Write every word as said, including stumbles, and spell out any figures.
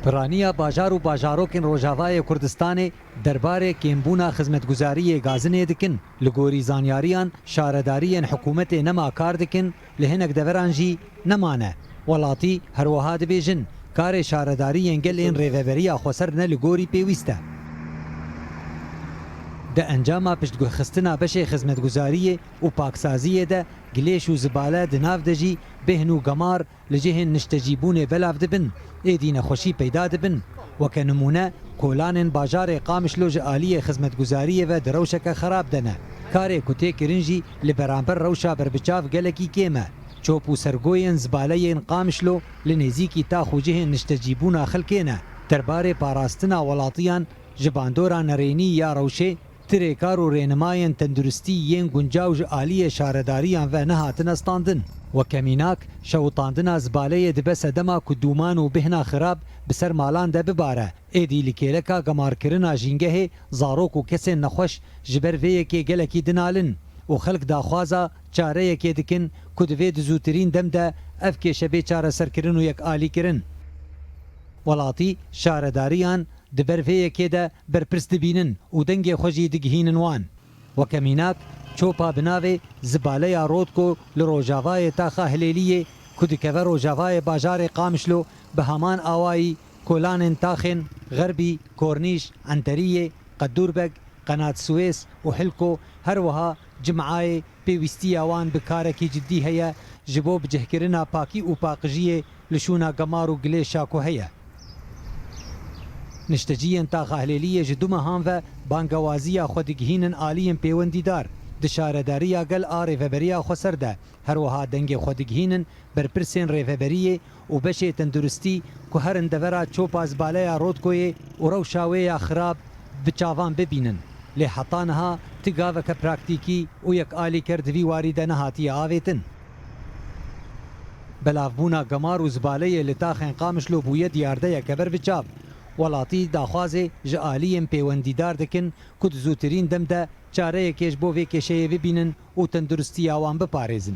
Piraniya bajar û bajarokên Rojavayê Kurdistanê derbarê kêmbûna xizmetguzariyê gazinê dikin. Li gorî zanyariyan, şaredariyên hikûmetê nema kar dikin, li hinek deveran jî nemane. Welatî herwiha dibêjin, karê şaredariyên gel ên Rêveberiya Xweser ne li gorî pêwîst e. Di encama piştguhxistina beşê xizmetguzariyê û paksaziyê de gilêş û zibale di nav de jî bêhn û gemar li cihên niştecîbûnê belav dibin, êdî nexweşî peyda dibin. Weke nimûne, kolanên bajarê Qamişlo ji aliyê xizmetguzariyê ve di rewşeke xerab de ne. Karê ku tê kirin jî li beramber rewşa berbiçav gelekî kêm e. Çop û sergoyên zibaleyên Qamişlo li nêzîkî tax û cihên niştecîbûna xelkê ne. Derbarê parastina welatiyan ji bandora nerênî ya rewşê, tirê kar û rênimayên tenduristî yên guncaw ji aliyê şaredariyan ve nehatine standin. Weke mînak, şewitandina zibaleyê dibe sedema ku dûman û bêhna xirab bi ser malan de bibare. Êdî li kêleka gemarkirina jîngehê zarok û kesên nexweş ji ber vê yekê gelekî dinalin û xelk daxwaza çareyekê dikin ku divê di zûtirîn dem de ev kêşe bê çareserkirin û yekalîkirin. Welatî şaredariyan di ber vê yekê de berpirs dibînin û dengê xwe jî digihînin wan. Weke mînak, çopa bi navê Zibaleya Rotko li rojavayê taxa Hilêliyê ku dikeve rojavayê bajarê Qamişlo, bi heman awayî kolanên taxên Xerbî, Kornîş, Enteriyê, Qedûrbeg, Qenat Suês û Hilko, her wiha Cim'ayê pêwîstiya wan bi karekî cidî heye ji bo bicihkirina pakî û paqijiyê li şûna gemar û gilêşa ku heye. Nişteciyên taxa Hilêliyê ji du mehan ve bangewaziya xwe digihînin aliyên pêwendîdar di şaredariya gel a Rêveberiya Xweser de, her wiha dengê xwe digihînin berpirsên rêveberiyê û beşê tenduristî ku herin devera çopa zibaleya Rotkoyê û rewşa wê ya xirab bi çavan bibînin. Lê heta niha ti gaveke praktîkî û yekalîker di vî warî de nehatiye avêtin. Belavbûna gemar û zibaleyê li taxên Qamişlo bûye diyardeyeke ber bi çav. Welatî daxwazê ji aliyên pêwendîdar dikin ku di zûtirîn dem de çareyekê ji bo vê kêşeyê bibînin û tenduristiya wan biparêzin.